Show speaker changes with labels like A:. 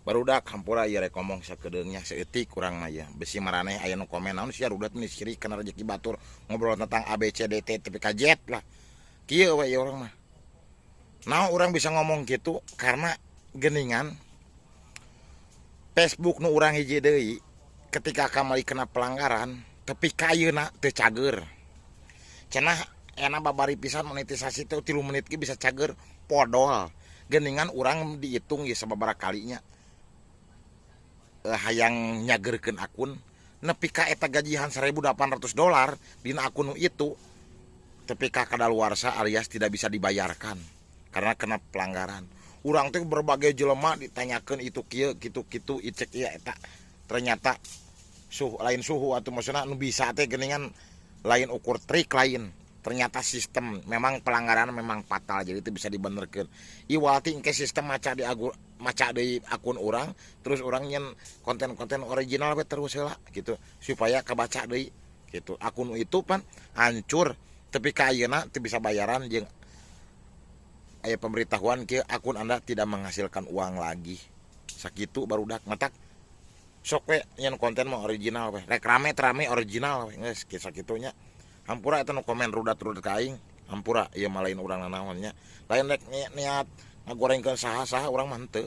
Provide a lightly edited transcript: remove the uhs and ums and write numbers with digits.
A: Barudak, hampura ieu rek ngomong sakedeung nya, saeutik urang mah ieu. Bisi maraneh aya nu komen, "Naon sia rudat meni sirik kana rejeki batur, ngobrol tentang A B C D T tepi ka Z lah." Kieu we ieu urang mah. Naon urang bisa ngomong kitu? Karena geningan Facebook nu urang hiji deui ketika kamari kena pelanggaran tepi ka ayeuna teu cager. Cenah enak babari pisan monetisasi teh 3 menit ge bisa cager, podol. Geningan urang dihitung ya sababaraha kalinya. Hayang nyagerkeun akun nepi ka eta gajihan 1800 dolar dina akun nu itu tepi ka kadaluarsa alias tidak bisa dibayarkan karena kena pelanggaran. Urang teh berbagai jelema ditanyakeun itu kieu kitu kitu icek ieu eta ternyata suhu lain, suhu atau maksudna nu bisa teh geuningan lain ukur trik lain, ternyata sistem memang pelanggaran memang fatal, jadi itu bisa dibenerkeun. Iwal ti engke sistem maca di agu, maca di akun urang, terus urang nyen konten-konten original we terus heula gitu supaya kebaca deui gitu. Akun itu pan hancur tapi ka ayeuna teu bisa bayaran jeung aya pemberitahuan kieu, "Akun Anda tidak menghasilkan uang lagi." Sakitu, barudak. Matak sok we nyen konten mah original we, rek rame rame original we geus sakitunya. Hampura eta nu komen rudat-rudat ka aing, hampura ieu mah lain urang nanaon nya, lain rek niat ngagorengkeun saha-saha urang mah henteu.